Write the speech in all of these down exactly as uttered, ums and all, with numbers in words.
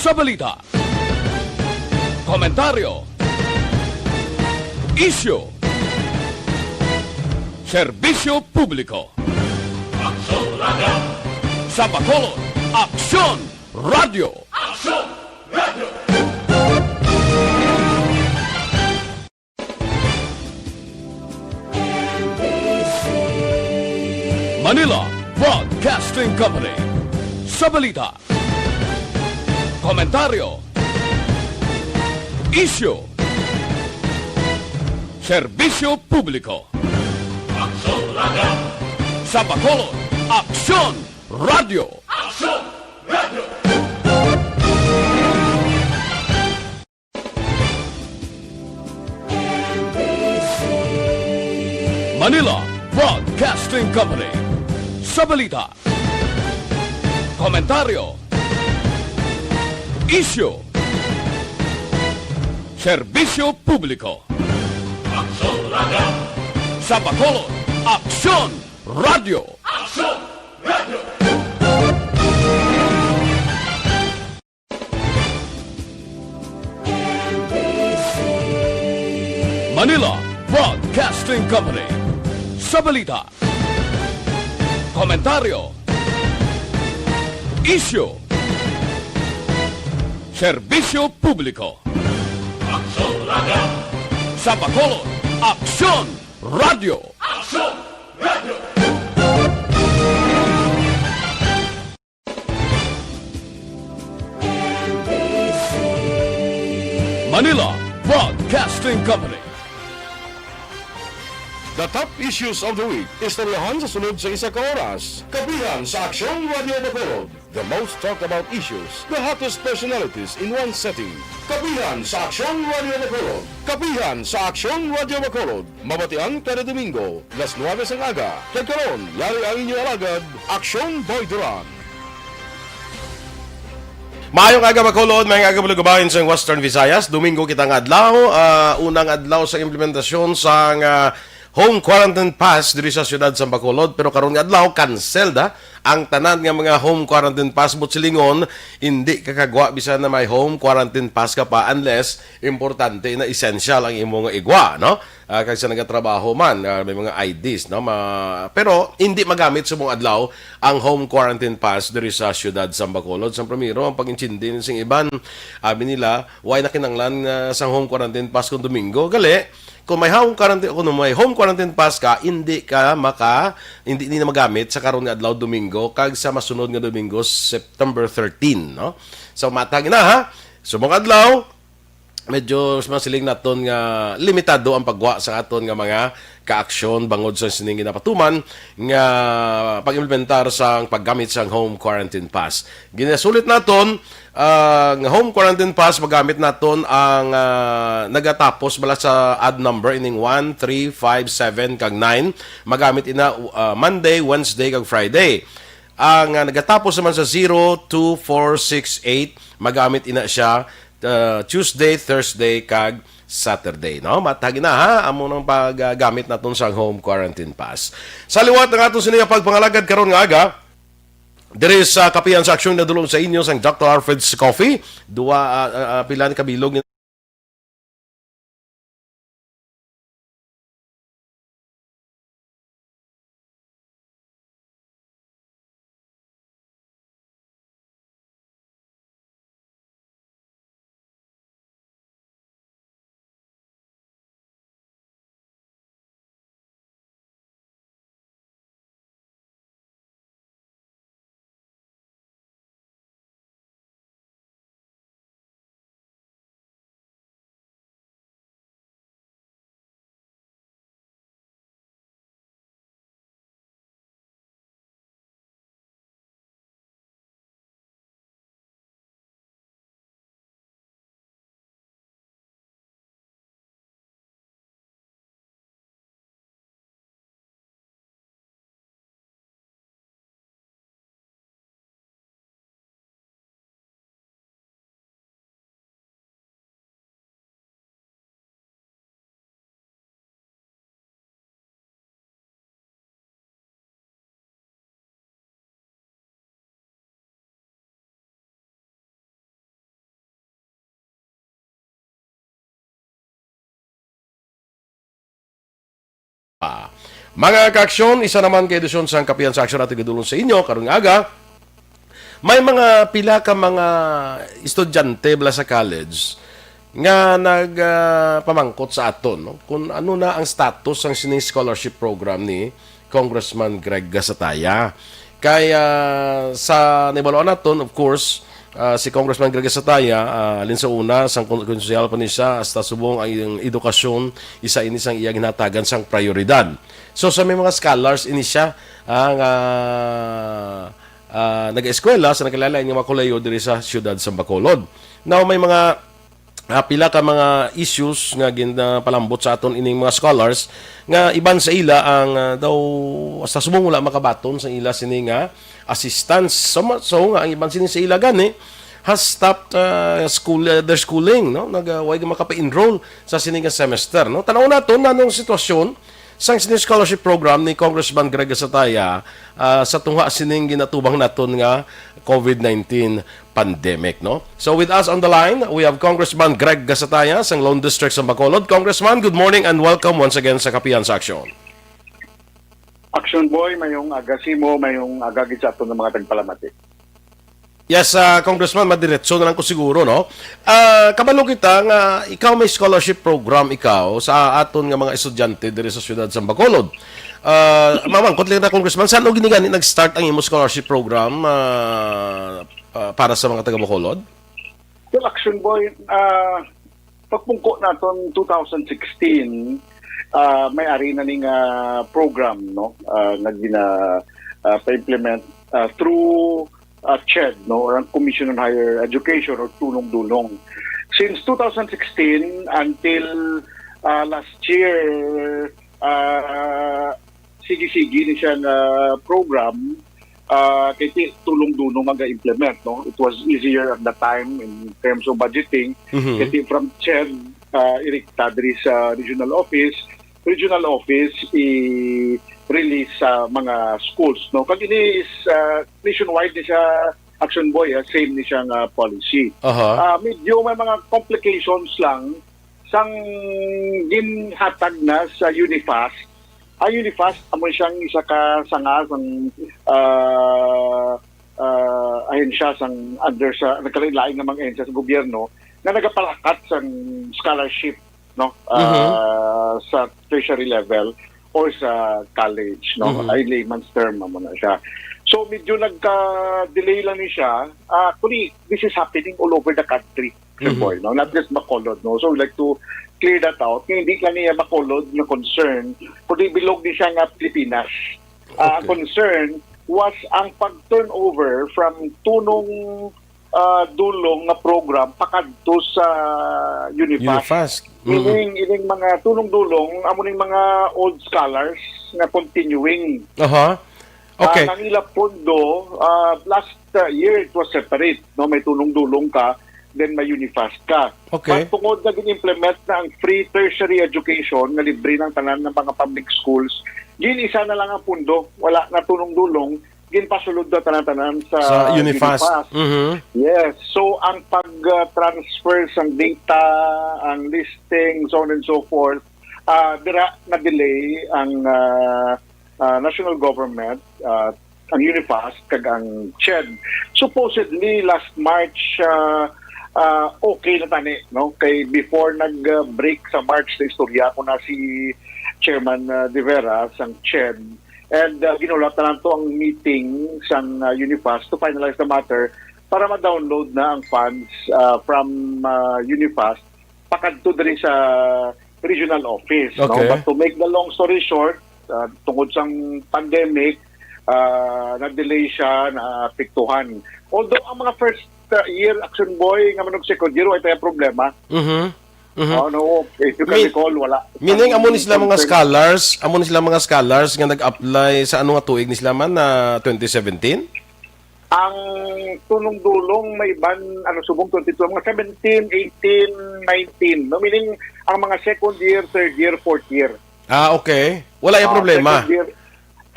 Sa balita, komentaryo, isyu, serbisyo publiko. Aksyon Radio. Sa Bacolod, Aksyon Radio. Aksyon Radio. Manila Broadcasting Company. Sa balita, komentaryo, isyu, serbisyo publiko. Aksyon Radio. Sa Bacolod, Aksyon Radio. Aksyon Radio. Manila Broadcasting Company. Sa balita, komentaryo, isyu, serbisyo publiko. Aksyon Radio. Sa Bacolod, Aksyon Radio. Aksyon Radio. Manila Broadcasting Company. Sa balita, komentaryo, isyu, serbisyo publiko. Aksyon Radio. Sa Bacolod, Aksyon Radio. Aksyon Radio. Manila Broadcasting Company. The top issues of the week. Istoryahan sa sunod sa isa ka oras. Kapihan sa Aksyon Radio Bacolod. The most talked about issues, the hottest personalities in one setting. Kapihan sa Aksyon Radio Bacolod. Kapihan sa Aksyon Radio Bacolod. Mabatian kada Domingo, las nuebe sang aga. Kag karon, yari ang inyo alagad, Aksyon Boy Duran. Maayong aga, Bacolod. Maayong aga, mga kababayan sa Western Visayas. Domingo kita nga adlaw, ah, unang adlaw sa implementasyon sang, ah, home quarantine pass diri sa siyudad sang Bacolod. Pero karon nga adlaw, cancel da ang tanan nga mga home quarantine pass. Buot silingon, hindi ka kagwa bisan na may home quarantine pass ka pa, unless importante na, essential ang imo nga igwa, no? Ah, kag sa nagatrabaho man, ah, may mga I Ds, no? Ma-, pero hindi magamit subong adlaw ang home quarantine pass diri sa siyudad sang Bacolod. Sang primero, ang pag-intindi sing iban, abi nila, way na kinanglan nga sang home quarantine pass kung Domingo. Gali, kung may home quarantine, kung may home quarantine pass ka, hindi ka maka, hindi, hindi na magamit sa karon nga adlaw, Domingo, kag sa masunod nga Domingo, September thirteen, no? So, matag na, ha? Subong adlaw, medyo masiling naton nga limitado ang pagwa sa aton nga mga kaaksyon bangod sa sining ginapatuman nga pag-implementar sang paggamit sang home quarantine pass. Ginasulit naton, ah, nga home quarantine pass, magamit naton ang, ah, nagatapos bala sa odd number, ining one, three, five, seven, kag nine. Magamit ina, ah, Monday, Wednesday, kag Friday. Ang, ah, nagatapos naman sa zero, two, four, six, eight, magamit ina siya, ah, Tuesday, Thursday, kag Saturday, no? Matag na, ha, amo nang paggamit naton sang home quarantine pass. Sa liwat ng aton sini nga pagpangalagad karon nga aga, diri sa Kapihan sa Aksyon, nadulong sa inyo sang Doctor Alfred's Coffee. Dua, ah, ah, ah, pila ni kabilog Mga kaaksyon, isa naman ka edisyon sang Kapihan sa Aksyon ato gadulong sa inyo karong aga. May mga pila ka mga estudyante bala sa college nga nag, ah, pamangkot sa aton, no, kung ano na ang status sang sining scholarship program ni Congressman Greg Gasataya. Kay, ah, sa nahibaluan naton, of course, ah, si Congressman Greg Gasataya, ah, halin sa una, sang kon-, konsehal pa ni siya, hasta subong ang iyang edukasyon, isa ini sang iya ginhatagan sang prioridad. So, sa may mga scholars ini siya, ah, nga, ah, nag-eskwela sa nagkalain-lain nga mga kolehiyo diri sa siyudad sa Bacolod. Now, may mga, ah, pila ka mga issues nga ginapalambot sa aton ining mga scholars nga iban sa ila ang, ah, daw hasta subong wala makabaton sa ila sini nga assistance. So, ma-, so nga ang iban sini sa ila gani has stopped, ah, school, ah, their schooling, no? Nag, ah, way makapa-enroll sa sini nga semester, no? Tan-aw naton anong sitwasyon sang sini scholarship program ni Congressman Greg Gasataya, ah, sa tunga sining ginatubang naton nga covid nineteen pandemic, no? So with us on the line, we have Congressman Greg Gasataya sang Lone District sa Bacolod. Congressman, good morning and welcome once again sa Kapihan sa Aksyon. Action Boy, mayong aga simo, mayong aga gid sa aton nga mga tagpalamati. Yes, ah, Congressman, madiretso na lang ko siguro, no? Ah, kabalo kita nga ikaw may scholarship program ikaw sa aton nga mga estudyante diri sa siyudad sa Bacolod. Ah, mamangkot lang na, Congressman, saan o gini gani nag-start ang imo scholarship program, ah, ah, para sa mga taga Bacolod? Well, Action Boy, ah, pagpungko naton two thousand sixteen, ah, may ari na ning, ah, program, no, ah, nga gina, ah, pa-implement, ah, through, ah, CHED, no, or ang Commission on Higher Education or Tulong-Dulong. Since two thousand sixteen until, ah, last year, ah, sige-sige ni siya nga program, ah, kay ti-, Tulong-Dulong ang ga-implement, no? It was easier at the time in terms of budgeting. Mhm. Kay ti-, from CHED, ah, irikta diri sa regional office, regional office i-release sa mga schools, no? Kag ini is, ah, nationwide ni siya, Action Boy, ah, same ni siya nga policy. Aha. Ah, medyo may mga complications lang sang ginhatag na sa UNIFAST. Ang UNIFAST, amo siyang isa ka sanga sang, ah, ah, ahensya sang under sa nagkalain-lain nga mga ahensya sa gobyerno nga nagapalakat sang scholarship, no, Mhm. ah, sa tertiary level or sa college, no? Mhm. Ay, layman's term, amo na siya. So, medyo nagka-delay lang ni siya. Ah, actually, this is happening all over the country, Sir Mhm. Boy, no? Not just Bacolod, no? So, we like to clear that out. Nga hindi lang niya Bacolod nga concern, kundi bilog ni siya nga Pilipinas. Ah, Okay. Concern was ang pag-turnover from Tulong, ah, Dulong nga program pakadto sa UNIFAST. UNIFAST. Mm. Meaning, ining mga Tulong-Dulong, amo ning mga old scholars nga continuing. Aha. Ah, Okay. Ang ila pondo, ah, last, ah, year, it was separate, no? May Tulong-Dulong ka, then may UNIFAST ka. Okay. But tungod na gin-implement na ang free tertiary education, nga libre ng tanan ng mga public schools, gin-isa na lang ang pondo, wala na Tulong-Dulong, ginpasulod na tanan-tanan sa Sa UNIFAST. UNIFAST. Mhm. Yes. So, ang pag-transfer sang data, ang listing, so on and so forth, ah, dira na-delay ang, ah, ah, national government, ah, ang UNIFAST, kag ang CHED. Supposedly, last March, ah, ah, okay na tani, no? Kay before nag-break sa March, na istorya ko na si Chairman, ah, De Vera sang CHED. And, ah, ginhulat na lang to ang meeting sang, ah, UNIFAST to finalize the matter para ma-download na ang funds, ah, from, ah, UNIFAST pakadto diri sa regional office, no? Okay. But to make the long story short, ah, tungod sang pandemic, ah, na-delay siya, naapektuhan. Although ang mga first, ah, year Action Boy nga manug second year, wala tayo problema. Mhm. Mhm. Oh, no, if you can Mi-, recall, wala. Meaning, amo ni sila mga Concern. Scholars, amo ni sila mga scholars nga nag-apply sa ano nga tuig ni sila man, na twenty seventeen? Ang Tulong-Dulong may iban, ano, subong twenty-two, mga seventeen, eighteen, nineteen, no? Meaning, ang mga second year, third year, fourth year. Ah, okay. Wala yung Ah, problema. Second year.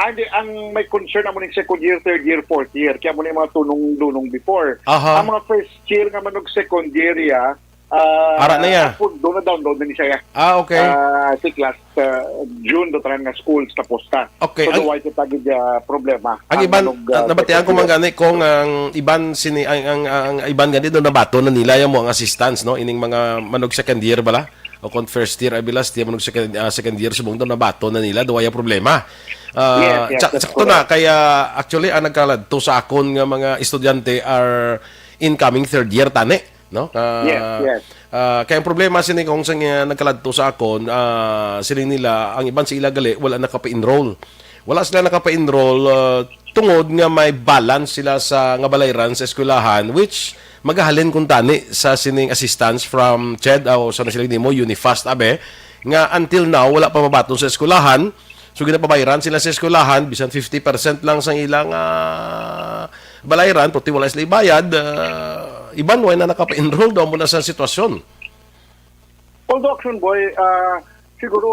Ah, hindi. Ang may concern amo ning second year, third year, fourth year. Kaya mo na yung mga Tulong-Dulong before. Aha. Ang mga first year nga manug second year, ya, Ah, Ara na ya. Ang pundo na-download na ni siya. Ah, okay. Ah, I think last, ah, June, do tanan nga schools tapos na. Okay, So, ang, do why kita gid, ah, problema. ang Ang iban, manog, ah, ah, nabatian ko second man year. gani kung ang iban sini, ang, ang, ang iban gani do nabaton na nila yung mga assistance, no? Ining mga manog second year bala? O kung first year, I believe, last year, manog second, ah, second year, subong do nabaton na nila, do wala problema. Ah, Yes, yes, tsa-, that's sakto na, correct. kaya actually, ang nagkaladto sa akon nga mga estudyante are incoming third year, tani. No? Ah, Yes, yes. ah, kaya ang problema sini kung sa nga nagkaladto sa akon, ah, siling nila, ang iban sa ila gali, wala nakapa-enroll. Wala sila nakapa-enroll, ah, tungod nga may balance sila sa nga balayran sa eskwelahan, which magahalin kuntani sa sining assistance from CHED o sa nasiling nimo, UNIFAST, abe, nga until now, wala pa mabaton sa eskwelahan. So, ginapabayran sila sa eskwelahan, bisan fifty percent lang sang ilang, ah, balayran, pati wala sila ibayad, ah, iban, wala na nakapa-enroll, daw mo na sa sitwasyon. Although, Action Boy, ah, siguro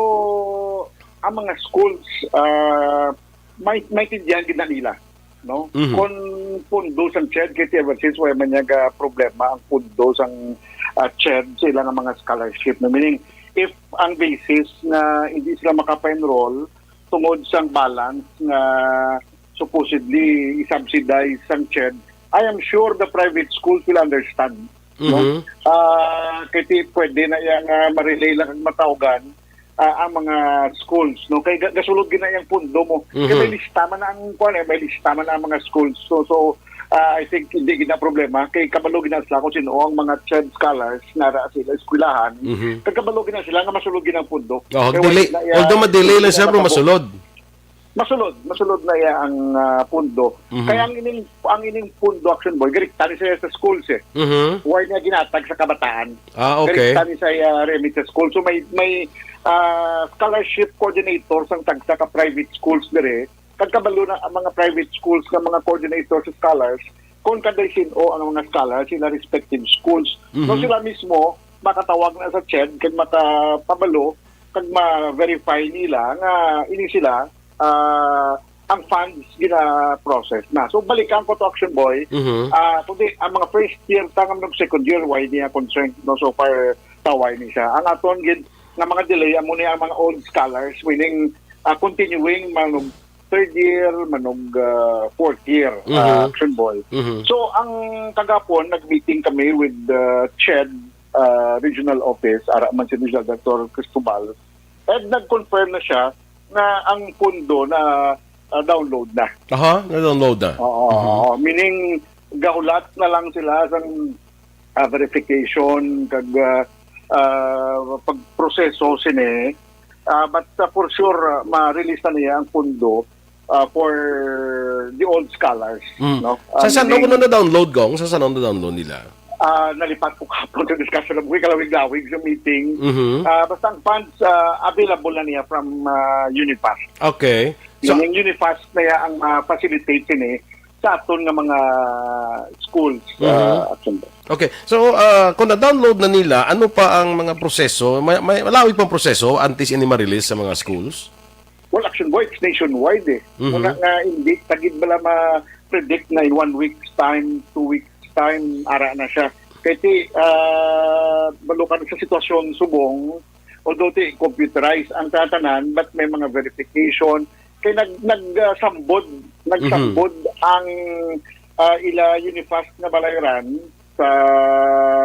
ang mga schools, ah, may, may tindihan gid na nila, no? Mhm. Kung pundo sang CHED, kasi ever since, wala man niya ga problema ang pundo sang, ah, CHED sa ilang mga scholarship, no? Meaning, if ang basis nga hindi sila makapa-enroll tungod sang balance nga supposedly i-subsidize sang CHED, I am sure the private schools will understand, no? Mhm. Ah, kay ti pwede na yang, ah, ma-relay lang ang matawgan, ah, ang mga schools, no? Kay ga-, gasulod gid na yang pundo mo. Kay may Mhm. lista man ang, kuwan eh, may lista man ang mga schools. So, so, ah, I think hindi gid na problema. Kay kabalo gid na sila kung sino ang mga CHED scholars nga ra sila eskwelahan. Mhm. Kag kabalo gid na sila nga masulod gid ang pundo. Oh, Kay delay. wala na ya-, Although ma-delay lang siya, pero masulod. Masulod, masulod na iya ang, ah, pundo. Mhm. Kaya ang ining, ang ining pundo, Action Boy, direkta ni siya sa schools eh. Mhm. Why niya ginatag sa kabataan? Ah, okay. Direkta ni siya remit sa school. So may, may, ah, scholarship coordinator sang tagsa ka private schools dire. Kag kabalo na ang mga private schools nga mga coordinator sa scholars, kung kanday sin-o ang mga scholars sila respective schools. No, Mhm. sila mismo makatawag na sa CHED kag makapabalo kag ma-verify nila nga ini sila, ah, ang funds gina-process na. So, balikan ko to, Action Boy. Mhm. Ah, kundi ang mga first year ta nga mga second year, why niya concern, no? So far, taway ni siya. Ang aton gid nga mga delay, amo ni ang mga old scholars, meaning, ah, continuing, manog third year, manog, ah, fourth year, ah, Mhm. Action Boy. Mhm. So, ang kagapon, nag-meeting kami with, ah, CHED, ah, Regional Office, ara man si Regional Director Cristobal, and nag-confirm na siya na ang pundo na, ah, download na. Aha, na-download na. Oo, Mhm. oo. Meaning, gahulat na lang sila sang, ah, verification kag, ah, ah, pagproseso sini. Ah, but, ah, for sure, ah, ma-release na niya ang pundo, ah, for the old scholars, Mm. no? Sa Ah, saan meaning, na na-download, Gong? Sa saan na download nila? Ah, nalipat ko kahapon sa discussion, nabuhi kalawig-lawig sa meeting. Mhm. Ah, basta ang funds, ah, available na niya from, ah, UNIFAST. Okay. So, Yung UNIFAST na yan ang, ah, facilitate sini sa aton nga mga schools, Mhm. ah, Action Boy. Okay. So, ah, kung na-download na nila, ano pa ang mga proseso? May, may malawig pang proseso antes ini ma-release sa mga schools? Well, Action Boy, it's nationwide eh. Mhm. Muna nga, hindi, tagid bala ma-predict na in one week's time, two weeks' time, ara na siya. Kaya ti, ah, balo ka na sa sitwasyon subong, although ti computerized ang tatanan, but may mga verification. Kaya nag, nag, ah, sambod, nagsambod Mhm. ang, ah, ila UNIFAST na balayran sa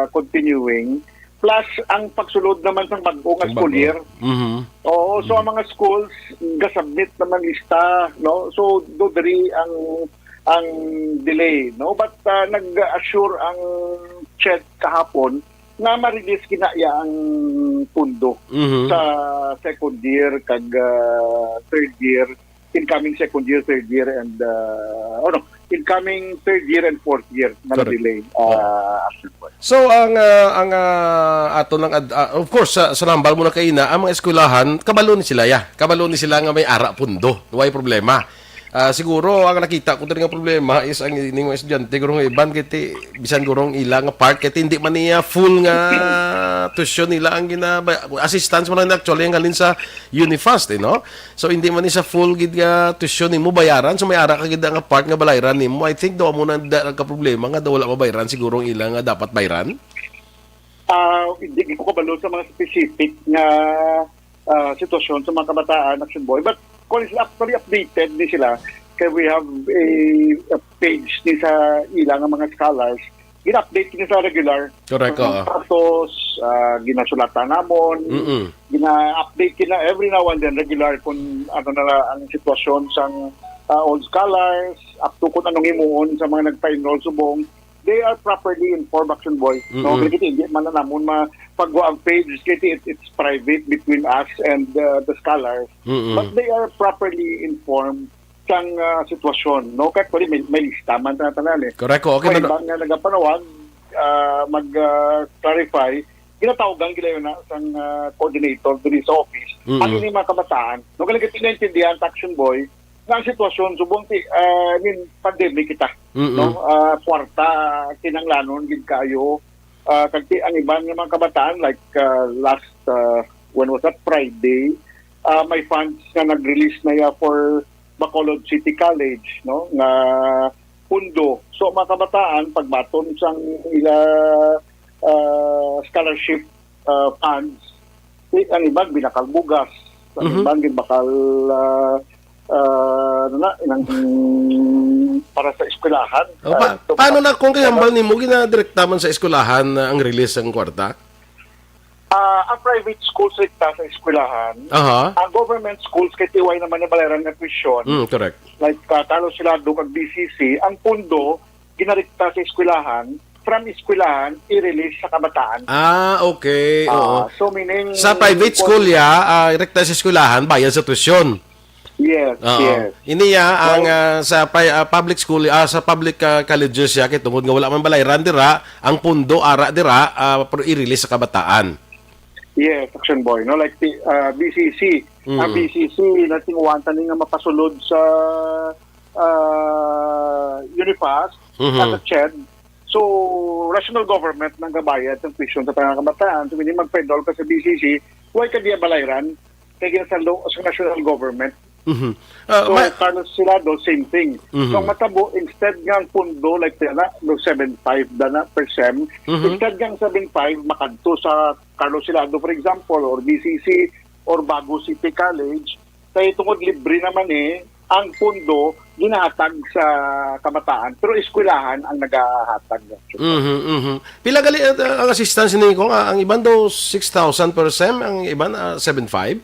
continuing. Plus, ang pagsulod naman sa bag-o nga Sa school bag-o. year. Mhm. Oo, so Mhm. ang mga schools, gasubmit naman lista, no? So, do diri ang, ang delay, no? But, ah, nag-assure ang CHED kahapon nga ma-release kinaya ang pundo Mhm. sa second year kag, ah, third year, incoming second year, third year, and, ah, oh, no, incoming third year and fourth year na Correct. na-delay, ah, Correct. Action Boy. So, ang, ah, ang, ah, ato lang ad-, ah, of course, sa, sa nambal mo na kaina, ang mga eskwelahan, kabalo ni sila, ya. Kabalo ni sila nga may ara pundo. Way problema. Ah, siguro, ang nakita ko diri nga problema is ang ining mga estudyante, gurong iban, kay ti, bisan gurong ila nga part, kay ti hindi man niya full nga tuition nila ang ginaba-, assistance mo lang actually ang halin sa UNIFAST, eh, no? So, hindi man ni sa full gid nga tuition nimo bayaran. So, may ara ka gid nga part nga balayran nimo. I think daw mo na da, ka problema nga daw wala mabayran siguro ang ila nga dapat bayran. Ah, hindi ko kabalo sa mga specific nga, ah, sitwasyon sa mga kabataan, Action Boy. But kung is actually updated ni sila, kay we have a, a page ni sa ila nga mga scholars, gina-update ni sa regular. Correct, Ang oo. Status, ah, ginasulatan namon, Mm-mm. gina-update kina every now and then, regular kung ano na la ang sitwasyon sang, ah, old scholars, up to kung anong himuon sa mga nagpa-enroll subong, they are properly informed, Action Boy. No, Mm-mm. Kaya hindi man na namon ma pagwa ang page, kasi it, it's private between us and, uh, the scholars. Mm-mm. But they are properly informed sang, uh, sitwasyon, no? Kaya pwede may, may lista man na tanan eh. Correct, okay Kung na. Iba nga nagapanawag, uh, mag, uh, clarify, ginatawagan gila yun na sang, uh, coordinator diri sa office. Mm-mm. Ano yung mga kabataan? No, kaya naintindihan, Action Boy, nga ang sitwasyon, subong ti, ah, I mean, pandemic kita, Mm-mm. no? Ah, kwarta, kinanglanon gid kayo. Ah, kag ti, ang iban nga mga kabataan, like, ah, last, ah, when was that? Friday, ah, may funds nga nag-release na ya for Bacolod City College, no? Nga pundo. So, mga kabataan, pagbaton sang ila, ah, scholarship, ah, funds, eh, ang iban binakal bugas, ang Mhm. iban ginbakal, ah, ah, ano na, inang para sa eskwelahan. O, Ah, pa- ito, paano na kung kay ano? Hambal nimo, ginadirekta man sa eskwelahan, ah, ang release ng kwarta? Ah, ang private schools rekta sa eskwelahan. Aha. Ang government schools kay ti way naman ni bayaran nga tuition. Mm, correct. Like, ah, Carlos Hilado kag B C C, ang pundo ginarekta sa eskwelahan, from eskwelahan i-release sa kabataan. Ah, okay. Ah, Oo. So meaning Sa private school, ya, ah, rekta sa eskwelahan, bayad sa tuition. Yes, Oo. Yes. Ini ya ang, Well, ah, sa pri-, ah, public school, ah, sa public, ah, colleges ya, kay tungod nga wala man balayran dira, ang pundo ara dira, ah, pero i-release sa kabataan. Yes, Action Boy, no? Like the, ah, B C C. Mm. Ang B C C, natingwan ta ni nga mapasulod sa, ah, UNIFAST, Mhm. at sa CHED. So, rational government nang gabayad ng tuition sa mga kabataan. So, hindi mag-pedal ka sa B C C, why ka diya balayran? Kaya ginasalo sa national government. Mhm. Ah, So, ma- Carlos Silado, same thing. Mhm. So, ang matabo, instead nga ang pundo, like, na, no, seven five da na per sem, Mhm. instead nga ang seven five makadto sa Carlos Silado, for example, or B C C, or Bago City College, kay tungod libre naman eh, ang pundo ginahatag sa kabataan, pero eskwelahan ang nagahatag. Mhm, mhm. Pila gali, uh, ang assistance ni ko nga ang iban daw six thousand per sem, ang iban, ah, seven five?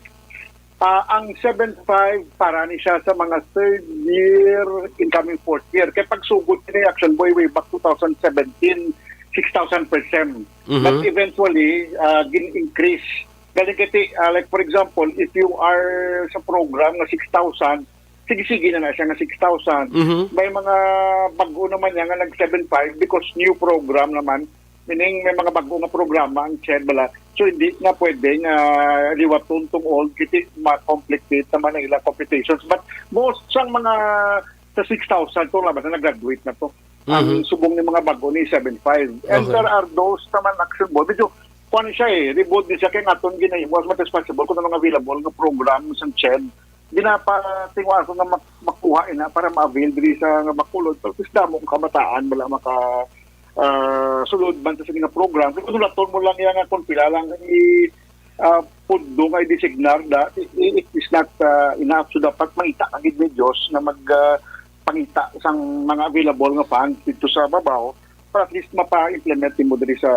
Ah, ang seven five para ni siya sa mga third year, incoming fourth year. Kay pagsugod ni Action Boy way back two thousand seventeen, six thousand per sem. Mhm. But eventually, ah, gin-increase. Galing kay ti-, ah, like, for example, if you are sa program nga six thousand, sige-sige na na siya nga six thousand. Mhm. May mga bago naman niya nga nag seven five because new program naman. Meaning, may mga bago nga programa ang CHED bala. So, hindi na pwede nga liwaton tong old, kasi ma-complicate naman ang ilang computations. But most sang mga sa six thousand, to naman na nag-graduate na to. Ang Mhm. subong ni mga bago ni seven five. And Okay. There are those naman, Action Boy. Medyo, kuwan siya eh, reboot din siya kay naton ginahimo as much as possible kung anong available nga program sa CHED. Ginapatingwa ako nga mak-, makuha ina para ma-avail diri sa nga Bacolod. Pero at least damo ang kabataan, wala maka, ah, sulod man sa sini nga program. Kung nulaton mo lang yan nga kung pila lang i, ah, pundo nga i-designar, da, i-, i-, it is not, ah, enough. So, dapat mangita ka gid ni Diyos nga mag, ah, pangita sang mga available nga funds dito sa babaw para at least mapa-implement mo diri sa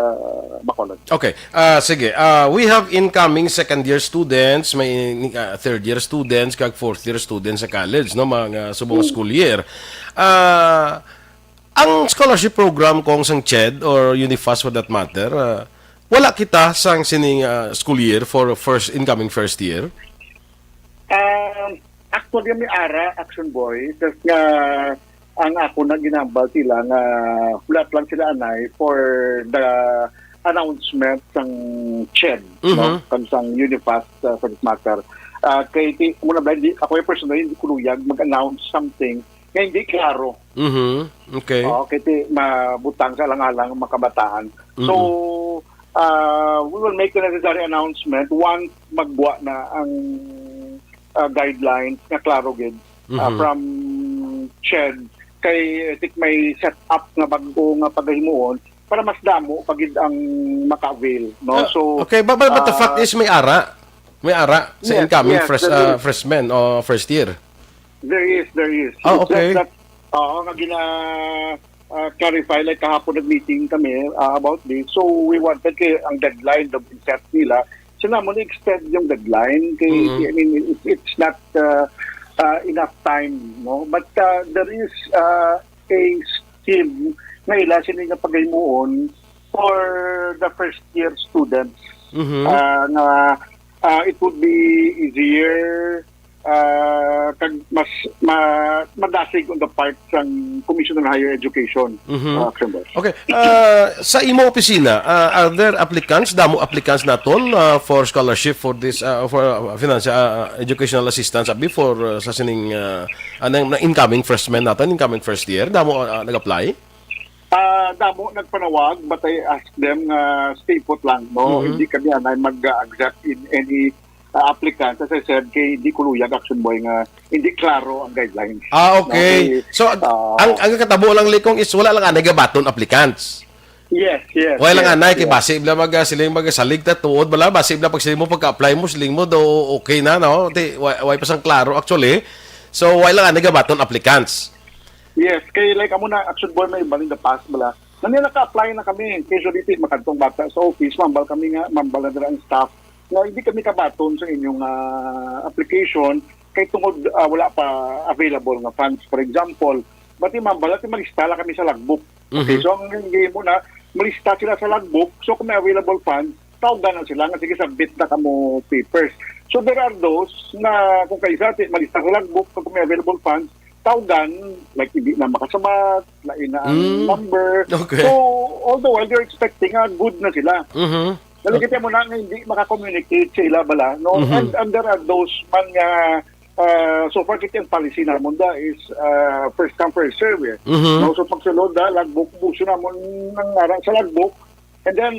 Bacolod. Okay. Ah, sige. Ah, we have incoming second year students, may, ah, third year students, kag fourth year students sa college, no, mga subong Mm. school year. Ah, ang scholarship program kung sang CHED or UNIFAST for that matter, ah, wala kita sang sining, ah, school year for first, incoming first year? Um, actually, may ara, Action Boy, just nga ang ako na ginambal sila nga hulat lang sila anay for the announcement sang CHED, no? Mhm. Kan sang UNIFAST, uh, for that matter. Ah, kay ti-, muna ba, hindi, ako yung personally, hindi ko luyag mag-announce something nga hindi klaro. Mhm. Okay. Oo, kay ti-, mabutang sa alang-alang ang mga kabataan. So, Mm-mm. uh, we will make the necessary announcement once magbuwa na ang, uh, guidelines nga klaro gid, uh, Mhm. from CHED. Kay, I think, may set up nga bag-o nga pagahimuon, para mas damo pa gid ang maka-avail, no? Ah, So, okay, but, but, but the fact ah, is may ara. May ara sa Yes, incoming yes, fresh, there ah, is. freshmen o first year. There is, there is. Ah, It's just okay. that, oo, nga gina, ah, clarify, like, kahapon nag-meeting kami, ah, about this. So, we wanted kay ang deadline daw set nila. So, namon extend yung deadline kay, Mhm. I mean, it, it's not, ah, ah, enough time, no? But, ah, there is, ah, a scheme nga ila sini nga pagaymuon for the first year students. Mhm. Ah, nga, ah, it would be easier, ah, kag mas ma-, madasig on the part sang Commission on Higher Education, Mhm. ah, Action Boss. Okay. Ah, sa imo opisina, ah, are there applicants, damo applicants naton, ah, for scholarship for this, ah, for, ah, financial, ah, educational assistance abi for, ah, sa sining, ah, anang, na incoming freshmen naton, incoming first year? Damo, ah, nag-apply? Ah, damo nagpanawag, but I ask them nga stay put lang, no? Mhm. Hindi kami anay mag-accept in any, ah, applicant. As I said, kay hindi ko luyag, Action Boy, nga hindi klaro ang guidelines. Ah, okay. Okay. So, ag-, Ah. ang, ang katabo lang, Likong, is wala lang anay gabaton applicants. Yes, yes, Wala lang yes, anay, kay yes. basi bala mag, ah, siling mag salig ta tuod bala, basi bala pag siling mo pagka-apply mo, siling mo do okay na, no? Di, wa-, way pa sang klaro actually. So, wala lang anay gabaton applicants. Yes, kay like amo na, Action Boy, may iba in the past bala. Nani naka-apply na kami, kay so dito makadtong bata sa office, mambal kami nga, mambal na dira ang staff nga hindi kami kabaton sa inyong, ah, application kay tungod, ah, wala pa available nga funds. For example, bati mambal, ati malista lang kami sa logbook. Okay, Mhm. so ang gihimo na, malista sila sa logbook. So kung may available funds, tawgan na sila nga, "Sige, submit na kamo papers." So there are those nga kung kaisa, ti, malista sa logbook, kung may available funds, tawgan, like, hindi na makasabat, lain na ang Mm. number. Okay. So, all the while, you're expecting nga good na sila. Mhm. Nalagyan mo na nga hindi maka-communicate sa ila bala, no? Mhm. And, and there are those man nga, ah, so far, kita ang policy namon da is, ah, first come, first serve, eh. Mhm. No? So, pagsulod da, logbook, buso namon ang ngaran sa logbook. And then,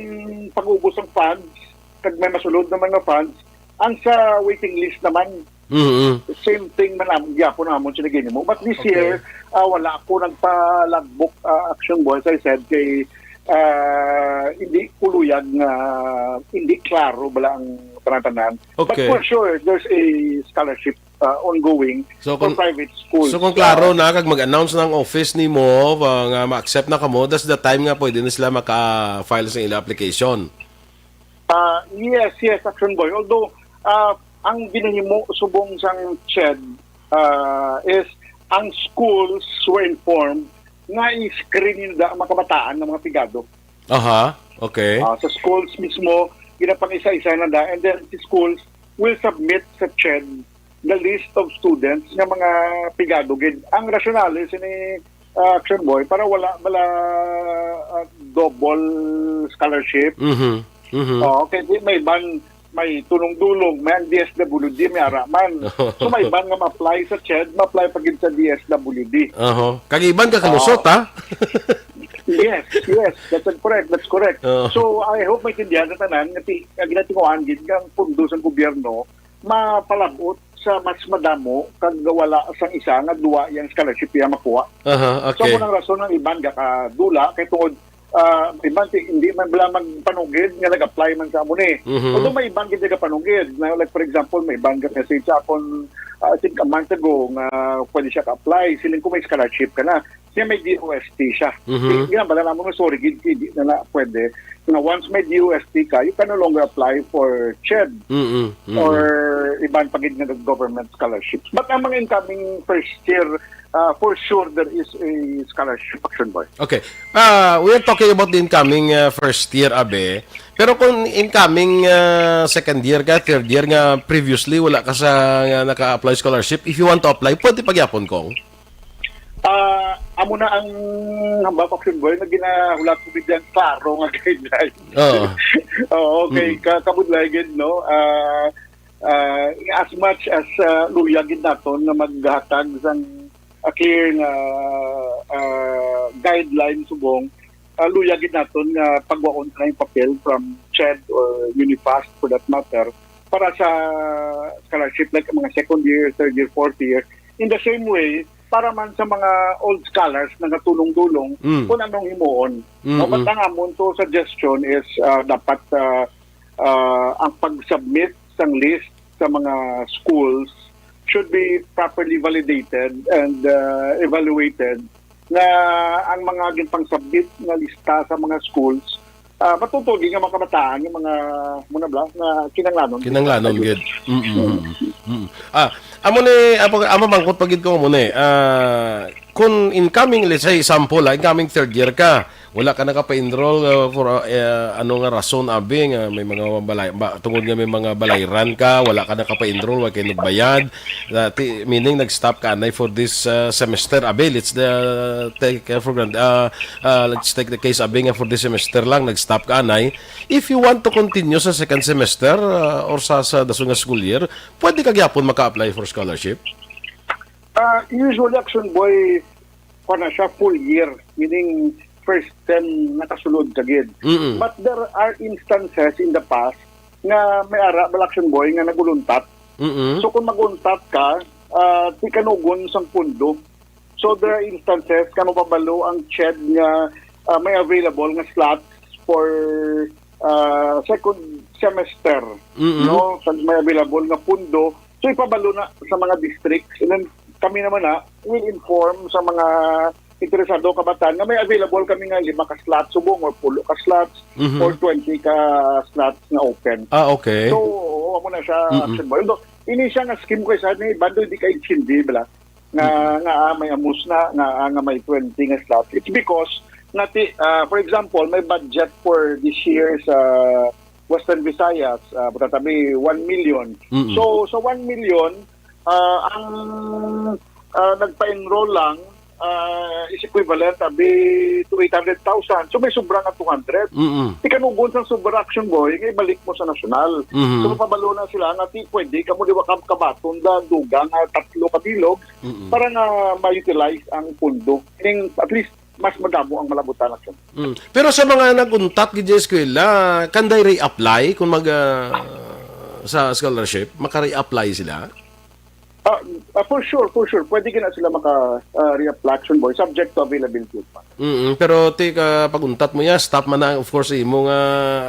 pag-ubos ang funds, kag may masulod naman nga funds, ang sa waiting list naman, Mhm. same thing man am-, gyapon namon sila ginimo. But this Okay. year, ah, wala ako nagpa-logbook, ah, Action Boy, as I said, kay, ah, hindi ko luyag nga hindi klaro bala ang tanan-tanan. But Okay. for sure, there's a scholarship, ah, ongoing So, for kung, private schools. so, kung klaro Ah, na, kag mag-announce na ang office nimo, ah, nga ma-accept na kamo, that's the time nga pwede na sila maka-file sa ila application. Ah, yes, yes, Action Boy. Although, ah, ang ginahimo subong sang CHED, ah, is ang schools were informed nga i-screen nila ang mga kabataan nga mga pigado. Aha, okay. Ah, sa schools mismo, ginapang-isa-isa na da, and then the schools will submit sa CHED the list of students nga mga pigado gid. Ang rationale sini, ah, Action Boy, para wala bala, ah, double scholarship. Mhm. Mhm. Oo, kay di may iban, may Tulong-Dulong, may ang D S W D, may ara man. So may iban nga ma-apply sa CHED, ma-apply pa gid sa D S W D. Oho. Kag iban ka kalusot, Oo. ha? Yes, yes. That's correct. That's correct. Oo. So, I hope maintindihan sa tanan nga ti-, nga ginatinguhan gid nga ang pundo sang gobyerno mapalab-ot sa mas madamo kag wala sang isa nga duwa yang scholarship iya makuha. Aha, So, okay. amo nang rason ang iban gakadula kay tungod, ah, iban ti-, hindi man bala magpanugid nga nag-apply man sa amo ni. Mhm. Although may iban gid nagapanugid. Na, like, for example, may iban ga-message sa akon, ah, I think a month ago nga pwede siya ka-apply. Siling ko may scholarship ka na. Siya may D O S T siya. Mhm. Di, di na bala namon nga sorry gid, di na, na pwede. Nga once may D O S T ka, you can no longer apply for CHED Mm-mm. Mm-mm. or iban pa gid nga government scholarships. But ang mga incoming first year, uh, for sure there is a scholarship, Action Boy. Okay. Uh, we are talking about the incoming uh, first year, Abe. Pero kung incoming uh, second year ka, third year nga previously wala ka sa nga naka-apply scholarship, if you want to apply, pwede pagyapon kong. Ah, amo na ang hambal ko, Action Boy, nga ginahulat ko gid ang klaro nga guideline. Oo. Oo, okay. Mm. Ka-, kabudlay gid, no? Ah, ah, as much as, ah, luya gid naton nga maghatag sang, ah, clear nga, ah, guideline subong, ah, luya gid naton nga pagwaon na yung papel from CHED or UNIFAST for that matter para sa scholarship, like, mga second year, third year, fourth year. In the same way, para man sa mga old scholars nga nagtulong-dulong Mm. kung anong himuon. Mm, No, but mm. ang amon to suggestion is, ah, dapat, ah, ah, ang pag-submit sang list sa mga schools should be properly validated and, ah, evaluated, nga ang mga ginpang-submit nga lista sa mga schools, ah, matutugi nga mga kabataan, nga mga, muna bla, nga kinahanglanon. Kinahanglanon gid. Mm, mm, mm. Ah, amo ni, amo, amo, mangkot pa gid ko mo ni. Ah, kung incoming, let's say, example, ah, incoming third year ka, wala ka nakapa-enroll, ah, for, ah, eh, ano nga rason, abi, nga may mga balay, ba, tungod nga may mga balayran ka, wala ka nakapa-enroll, wala kayo nagbayad, ah, ti-, meaning nag-stop ka anay for this, ah, semester, abi, let's, uh, take, uh, for granted, uh, uh, let's take the case, abi, nga for this semester lang, nag-stop ka anay. If you want to continue sa second semester, uh, or sa, sa dason nga school year, pwede ka gyapon maka-apply for scholarship? Ah, usually, Action Boy, pa na siya full year, meaning first sem nakasulod ka gid. Mm-mm. But there are instances in the past nga may ara bala, Action Boy, nga naguluntat. Mm-mm. So kung maguntat ka, ah, di kanugon sang pundo. So there are instances nga mababalo ang CHED nga, ah, may available nga slots for, ah, second semester, Mm-mm. no? Sa may available nga pundo. So ipabalo na sa mga districts. And then kami naman na will inform sa mga interesado kabataan nga may available kami nga lima ka slots subong or pulo ka slots Mhm. or twenty ka slots nga open. Ah, okay. So, amo na siya, Mm-mm. Action Boy. Although, ini siya nga scheme ko sa ni bando hindi ka intindi bala nga, Mm-mm. nga, ah, may amos na, nga, ah, nga may twenty nga slots. It's because nga ti, ah, for example, may budget for this year sa Western Visayas, ah, matatabi one million. Mm-mm. So, sa one million, ah, ang, ah, nagpa-enroll lang, ah, is equivalent, abi, to eight hundred thousand. So, may sobra nga two hundred. Mm-mm. Ikanugon sang sobra, Action Boy, nga ibalik mo sa nasyonal. Mhm. So, mapabalo na sila nga ti pwede kamo di ba kab-, kabaton da dugang, ah, tatlo ka bilog Mm-mm. para nga ma-utilize ang pundo. Meaning, at least, mas madamo ang malabutan, Action. Mm. Pero sa mga nag-untat gid sa eskwela, can they reapply kung mag, ah, sa scholarship? Maka-reapply sila? Ah, ah, for sure, for sure. Pwede gina sila maka, ah, reapply, Action Boy, subject to availability of funds. Mm, pero ti ka pag-untat mo ya, stop man na, of course, imo nga,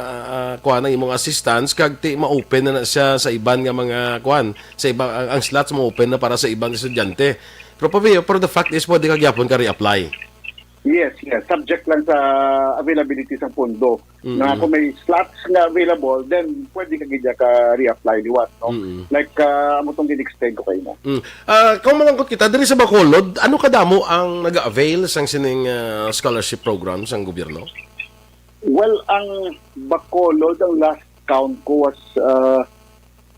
ah, kuha na imong assistance, kag ti ma-open na, na siya sa iban nga mga kuan, sa iba, ang, ang slots mo open na para sa ibang estudyante. Pero pa, pero the fact is, pwede ka gyapon ka reapply. Yes, yes. Subject lang sa availability sa pondo. Mm. Nga kung may slots nga available, then pwede ka gid ka reapply liwat, no? Mm. Like, ah, amo tong gin-explain ko kayo mo. Mm. Ah, kung mangangkot kita, diri sa Bacolod, ano kadamo ang nag-avail sang sining, ah, scholarship program sang gobyerno? Well, ang Bacolod, ang last count ko was, ah,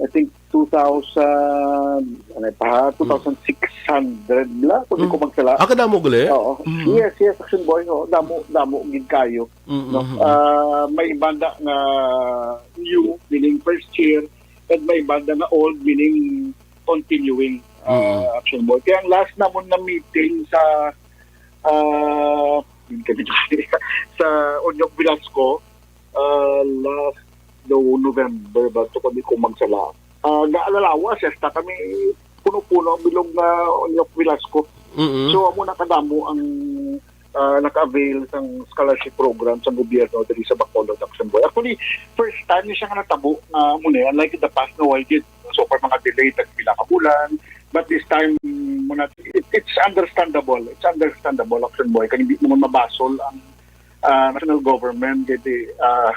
I think, two thousand, ano pa, ha? Mm. Two thousand six hundred la, kung di ko Mm. magsala. Ah, kadamo gali? Oo. Mm. Yes, yes, Action Boy, oo. Damo, damo gid kayo, Mm, no? mm, mm. Ah, may banda nga new, meaning first year, at may banda nga old, meaning continuing, ah, Mm. Action Boy. Kaya ang last namon na meeting sa, ah, sa Onyok Velasco, ah, last daw November ba, to kami kung magsala. Ah, naalalawa, siyesta kami, puno-puno ang bilog nga Onyok Velasco. Mm-mm. So, amo na kadamo ang, ah, naka-avail sang scholarship program sa gobyerno diri sa Bacolod, Action Boy. Actually, first time ni siya nga natabo nga amo na, unlike in the past nga why did so far mga delay tag pila ka bulan. But this time, muna, it, it's understandable. It's understandable, Action Boy. Kaya hindi naman mabasol ang ah, national government, kay, ah,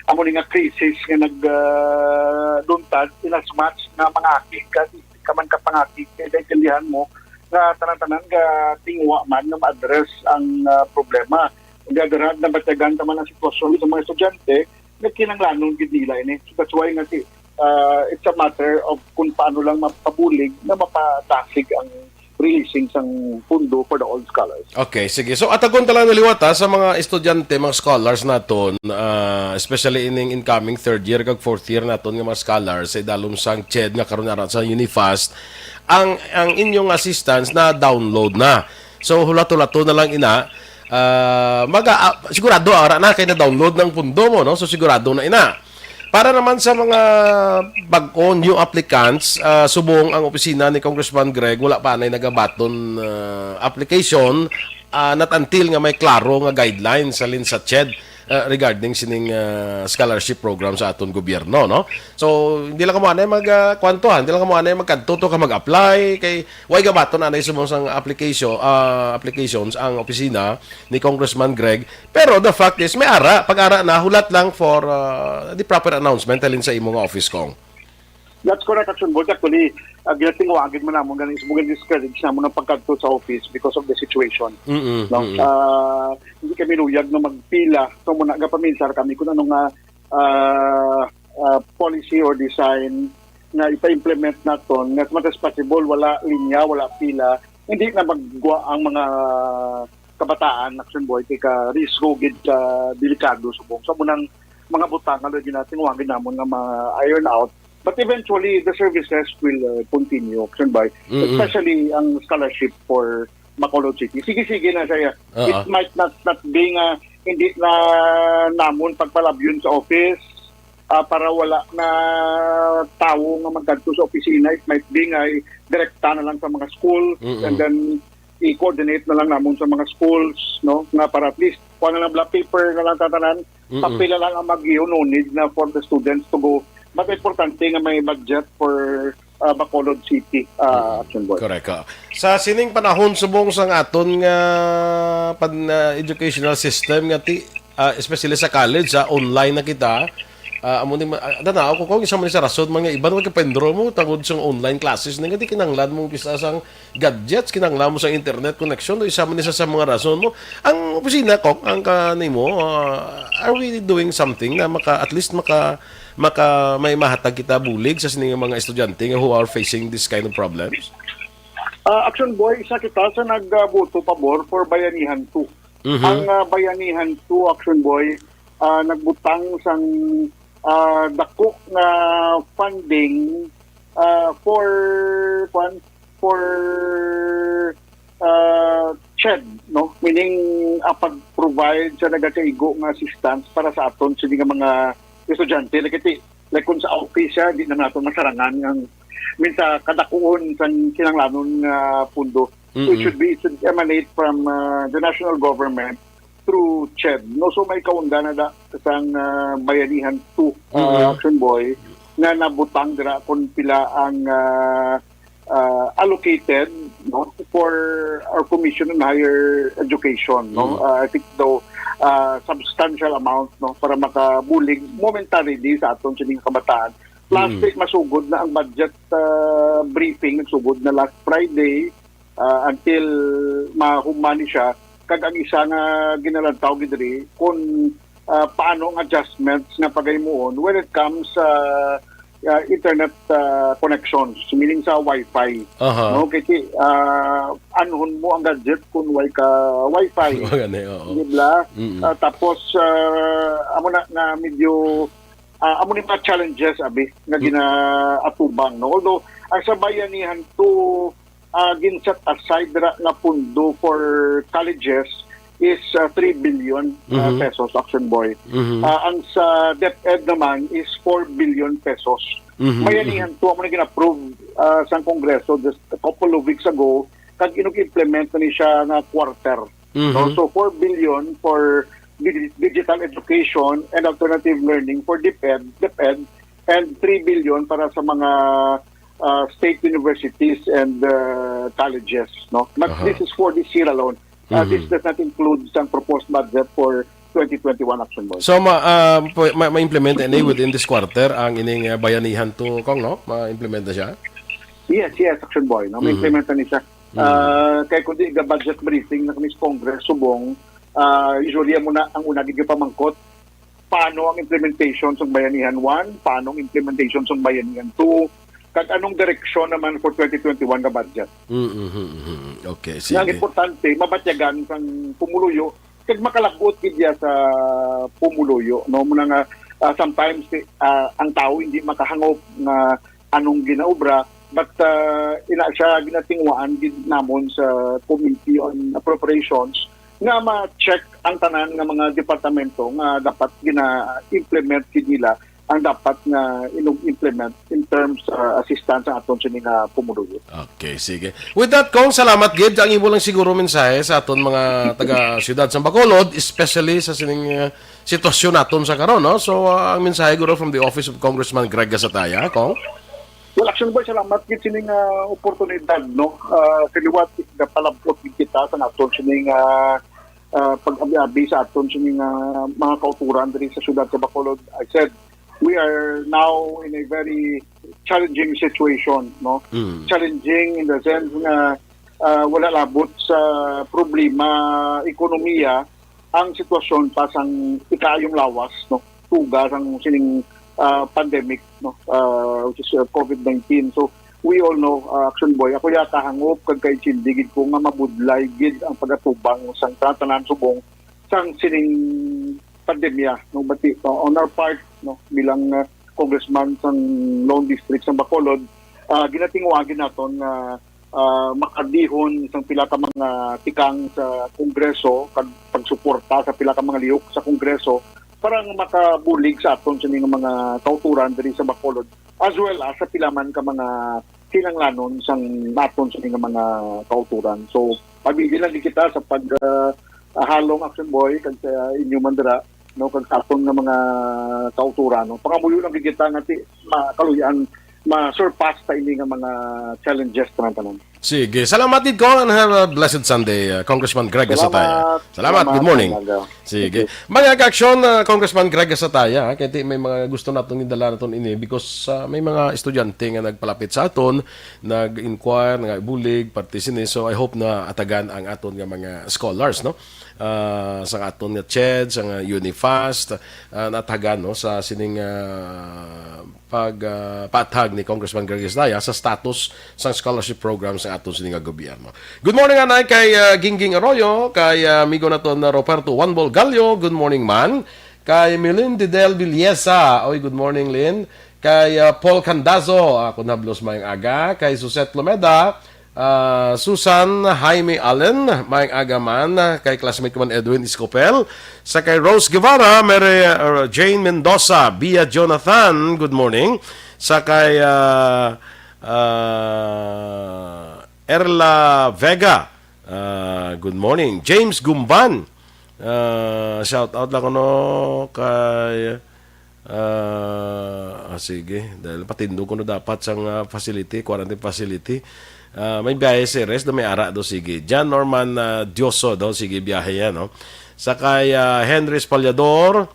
amo ni nga krisis nga nag, ah, duntad, in as much nga mangakig ka, di ka man ka pangakig, kay naintindihan mo nga tanan-tanan nga tingwa man nga ma-address ang, ah, problema. Kung gagarad na batagan ta man ang sitwasyon sa mga estudyante, nagkinahanglanon gid nila ini. So that's why nga si, ah, it's a matter of kung paano lang mapabulig na mapadasig ang releasing sang pundo for the old scholars. Okay, sige. So, atagon ta lang na liwat, ha, sa mga estudyante, mga scholars naton, ah, especially ining incoming third year kag fourth year naton nga mga scholars sa idalom sang CHED nga karon ara sa Unifast, ang, ang inyong assistance na-download na. So, hulat-hulato na lang ina. Ah, maga-, ah, sigurado, ara na kay na-download ng pundo mo, no? So, sigurado na ina. Para naman sa mga bag-o, new applicants, ah, subong ang opisina ni Congressman Greg, wala pa anay nagabaton, ah, application, ah, not until nga may klaro nga guidelines halin sa CHED, ah, regarding sining, ah, scholarship program sa aton gobyerno, no? So, hindi lang kamo anay mag, ah, kwantuhan, hindi lang kamo anay magkadto to ka mag-apply, kay way gabaton anay subong sang application, ah, applications ang opisina ni Congressman Greg. Pero the fact is, may ara, pag-ara na, hulat lang for, ah, the proper announcement halin sa imo nga office, Cong. That's correct, Action Board. Actually, uh, ginatinguha gid man namon ganing subong discourage namon ang pagkadto sa office because of the situation. Mm-mm, no? Mm-mm. Ah, hindi kami luyag na magpila. So, muna, gapaminsar kami kung ano nga, ah, ah, policy or design nga ipa-implement naton. Nga as much as possible, wala linya, wala pila. Hindi na maggwa ang mga kabataan, Action Boy, kay ka risko gid ka delikado subong. So, munang mga butang nga ginatinguha gid namon nga ma-iron out. But eventually, the services will, uh, continue, Action Boy. Mm-mm. Especially ang scholarship for Bacolod City. Sige-sige na siya. Oo. It might not, not be nga hindi na namon pagpalabyon sa office, ah, para wala na tawo nga magkadto sa opisina. It might be nga direkta na lang sa mga schools. Mm-mm. And then i-coordinate na lang namon sa mga schools, no, nga para at least kuha na lang bala paper na lang tatanan, Mm-mm. papel na lang ang mag-iyo, no need na for the students to go. But importante nga may budget for, uh, Bacolod City, uh, Mm-mm. Action Boy. Correct, ah. Sa sining panahon, subong sang aton nga pan-, ah, educational system nga ti-, ah, especially sa college, ah, online na kita. Ah, amo ni ma-, ah, dana ako kung isa man sa rason, mga iban, magkapendro mo tungod sa online classes na nga di kinahanglan mo bisa sang gadgets, kinahanglan mo sa internet connection, o isa man isa sa mga rason mo. Ang opisina, Kong, ang kanimo, ah, are we doing something na maka, at least maka, maka, may mahatag kita bulig sa sining mga estudyante nga who are facing this kind of problems? Ah, Action Boy, isa kita sa nagboto pabor for Bayanihan two. Mhm. Ang, ah, Bayanihan two, Action Boy, ah, nagbutang sang, ah, dako nga funding, ah, for, kwan, for, ah, CHED, no? Meaning, ah, pag-provide sa nagakaigo nga assistance para sa aton sini nga mga estudyante. Like, iti, like, kung sa office siya, di na nato masarangan ang, mean, sa kadakuon sang kinahanglanon nga pundo. So, it Mm-mm. should be, it should emanate from, uh, the national government through CHED. No, so may kaunda na da sang, uh, Bayanihan two, uh, Mm-mm. Action Boy, nga nabutang dira kung pila ang, uh, uh, allocated, no, for our Commission on Higher Education, no. Mm. Uh, I think daw, uh, substantial amount, no, para makabulig momentarily sa aton sining kabataan. Plus, Mm. masugod na ang budget, uh, briefing, nagsugod na last Friday, ah, until mahuman ni siya. Kag ang isa nga ginalantaw gid diri kung, ah, paano ang adjustments nga pagahimuon when it comes sa, ah, internet, ah, connections, meaning sa wifi. Aha. No, kasi, ah, anhon mo ang gadget kung way ka wifi. Gani, oo. Di ba? Mm-mm. Ah, tapos, ah, amo na nga medyo, ah, amo ni mga challenges, abi, nga Mm. ginaatubang, no? Although, ang sa Bayanihan two, ah, gin-set aside ra nga pundo for colleges is, ah, three billion, ah, Mhm. pesos, Action Boy. Mhm. Ah, ang sa DepEd naman is four billion pesos. Mhm, Mayanihan mhm. to, amo na gin-approve, ah, sang Kongreso just a couple of weeks ago, kag inug-implement na ni siya nga quarter. Mhm. No? So, four billion for digi-, digital education and alternative learning for DepEd, DepEd, and three billion para sa mga, ah, state universities and, ah, colleges, no? But Aha. this is for this year alone. Ah, this Mhm. does not include sang proposed budget for twenty twenty-one, Action Boy. So, ma-, ah, pwe-, ma-, ma-implement ini within this quarter ang ining, ah, Bayanihan two, Kong, no? Ma-implement na siya? Yes, yes, Action Boy, no? Mhm. Ma-implement na ni siya. Mhm. Ah, kay kundi ga budget briefing na kami sa Congress, subong, ah, usually, amo na ang una gid nga pamangkot, paano ang implementation sang Bayanihan one, paano ang implementation sang Bayanihan two, kag anong direksyon naman for twenty twenty-one nga budget. Mm, mhm, mhm. Okay, Nga ang sige. importante, mabatyagan sang pumuluyo, kag makalab-ot gid iya sa pumuluyo, no? Muna nga, ah, sometimes, ah, ang tao hindi makahangop nga anong ginaobra, but, ah, ina siya ginatinguhaan gid namon sa Committee on Appropriations nga ma-check ang tanan nga mga departamento nga dapat gina-implement gid nila ang dapat nga inu-implement in terms sa assistance sa aton sini nga pumuluyo. Okay, sige. With that, Cong, salamat gid. Ang imo lang siguro mensahe sa aton mga taga Siyudad sa Bacolod, especially sa sining, uh, sitwasyon naton sa karon, no? So, uh, ang mensahe guro from the office of Congressman Greg Gasataya, Cong? Well, Action Boy, salamat gid sining, uh, oportunidad, no? Uh, sa liwat, napalabot gid kita sa naton sining, uh, uh, pag-abi-abi sa aton sining, uh, mga kauturan diri sa siyudad sa Bacolod. I said, we are now in a very challenging situation, no? Mm. Challenging in the sense nga, ah, wala labot sa problema ekonomiya ang sitwasyon pa sang ikaayong lawas, no? Tuga sang sining, ah, pandemic, no? Ah, which is, ah, covid nineteen. So, we all know, ah, Action Boy, ako yata hangop kag kaintindi gid ko nga mabudlay gid ang pagatubang sang tanan-tanan subong sang sining pandemya, no? But, uh, on our part, no, bilang, uh, congressman sang Lone District sang Bacolod, uh, ginatinguha gid naton nga, uh, makadihon sang pila ka mga tikang sa Kongreso kag pagsuporta sa pila ka mga lihok sa Kongreso para nga makabulig sa aton sini nga mga kauturan diri sa Bacolod, as well as sa pila man ka mga kinahanglanon sang naton sini nga mga kauturan. So, pabilin lang gid kita sa pag, uh, halong, Action Boy, kag sa inyo man dira, no, kag sa aton nga mga kauturan, no. Pangamuyo lang gid kita nga ti makaluy-an, ma-surpass ta ini nga mga challenges tanan-tanan. Sige, salamat gid, Cong, and have a blessed Sunday, uh, Congressman Greg Gasataya. Salamat. Salamat. Salamat. Good morning. Umaga. Sige. Thank you. Mga ka-aksyon, uh, Congressman Greg Gasataya, ha, kay ti may mga gusto naton idala naton ini because, uh, may mga estudyante nga nagpalapit sa aton, nag-inquire, nga bulig, parte sini. So, I hope na atagan ang aton nga mga scholars, no? Ah, sa aton nga CHED, sa nga UNIFAST, ah, natagan, no, sa sining, ah, pag, ah, paathag ni Congressman Greg Estrada sa status sang scholarship program sa aton sini nga gobyerno. Good morning, anay, kay, ah, Gingging Arroyo, kay, ah, amigo naton na Roberto Juan Bolgallo. Good morning, man. Kay Melin Didel Villesa. Oy, good morning, Lin. Kay, ah, Paul Candazo, ah, kunhablos mayong aga. Kay Suset Lumeda, ah, Susan Jaime Allen, mayong aga man. Kay classmate ko man Edwin Escopel. Sa kay Rose Guevara, Mary, ah, Jane Mendoza, Bia Jonathan, good morning. Sa kay, ah, ah, Erla Vega, ah, good morning. James Gumban, ah, shout out lang kuno kay Ah, ah, sige. Dahil patindog ko na dapat sang, ah, facility, quarantine facility. Ah, may biyahe si Res, do may ara do, sige. John Norman, ah, Dioso daw, sige, biyahe yan, no? Sakay, ah, Henry Espallador,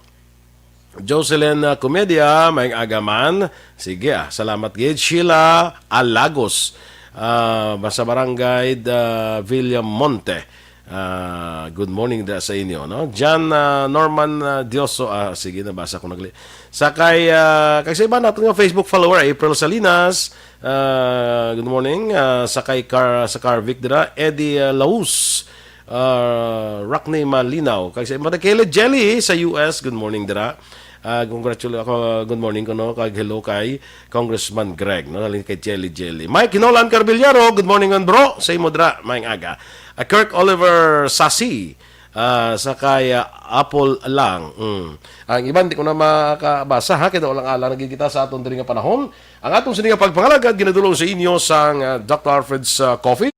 Jocelyn, ah, Comedia, may agaman. Sige, ah, salamat gid. Sheila Alagos, ah, sa barangay, ah, Villamonte. Ah, good morning da sa inyo, no? John, ah, Norman, ah, Dioso, ah, sige, nabasa ko nagli. Sa kay, ah, kay sa iba naton nga Facebook follower, April Salinas, ah, good morning. Ah, sa kay Car-, sa Carvic dira, Eddie, ah, Laus, ah, Rockney Malinaw. Kay sa iba na kay Jelly sa U S, good morning dira. Ah, congratulate ako, good morning ko, no, kag hello kay Congressman Greg, no, nalin kay Jelly Jelly. Mike Hinolan Carbillero, good morning, man, bro. Sa imo dra, maayong aga. Ah, Kirk Oliver Sasi, ah, sa kay, ah, Apple lang. Mm. Ang iban, di ko na makabasa, ha, kay daw lang ala na gid kita sa aton diri nga panahon. Ang aton sini nga pagpangalagad, ginadulong sa inyo sang, ah, Doctor Alfred's, ah, Coffee.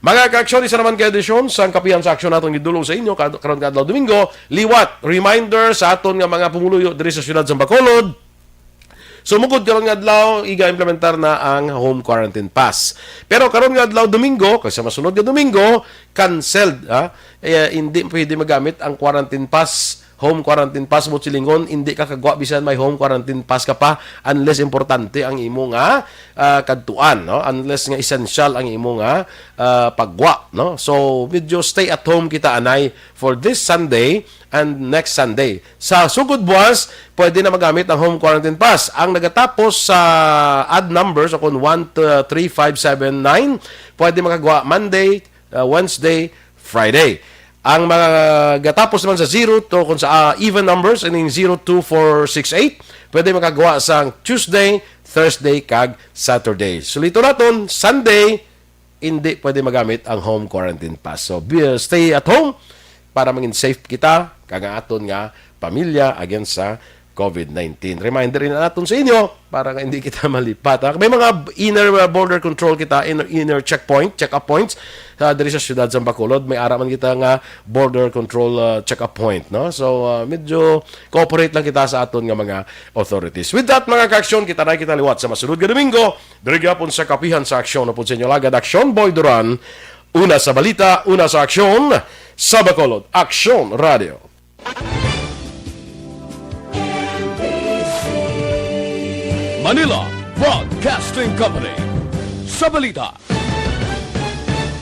Mga ka-aksyon, isa naman ka edisyon sang Kapihan sa Aksyon naton gidulong sa inyo kad-, karon nga adlaw Domingo. Liwat, reminder sa aton nga mga pumuluyo diri sa siyudad sa Bacolod. Sumugod karon nga adlaw, iga-implementar na ang home quarantine pass. Pero karon nga adlaw Domingo, kag sa masunod nga Domingo, canceled, ha? Eh, hindi pwede magamit ang quarantine pass, home quarantine pass, buot silingon, hindi ka kagwa bisan may home quarantine pass ka pa, unless importante ang imo nga, ah, kadtuan, no? Unless nga essential ang imo nga, ah, pagwa, no? So, medyo stay at home kita, anay, for this Sunday and next Sunday. Sa sugod buwas, pwede na magamit ang home quarantine pass. Ang nagatapos sa odd numbers, o kung one three five seven nine, pwede makagwa Monday, uh, Wednesday, Friday. Ang mga gatapos naman sa zero to kung sa, ah, even numbers, ining zero two four six eight, pwede makagawa sa Tuesday, Thursday, kag Saturday. Sulito naton, Sunday, hindi pwede magamit ang home quarantine pass. So, be, stay at home para mangin safe kita, kag ang aton nga pamilya against sa covid nineteen. Reminder rin naton sa inyo para nga hindi kita malipat, ha? May mga inner, uh, border control kita, inner, inner checkpoint, check-up points, uh, diri sa siyudad sa Bacolod. May ara man kita nga border control, uh, check-up point, no? So, uh, medyo cooperate lang kita sa aton nga mga authorities. With that, mga ka-aksyon, kita na kita liwat sa masunod nga Domingo. Diri gyapon sa Kapihan sa Aksyon, upod sa inyo lagad, Aksyon Boy Duran. Una sa balita, una sa aksyon, sa Bacolod, Aksyon Radio. Manila Broadcasting Company. Sa balita,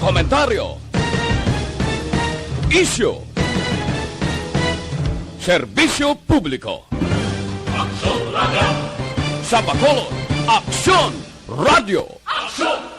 komentaryo, isyu, serbisyo publiko. Aksyon Radio. Sa Bacolod, Aksyon Radio. Aksyon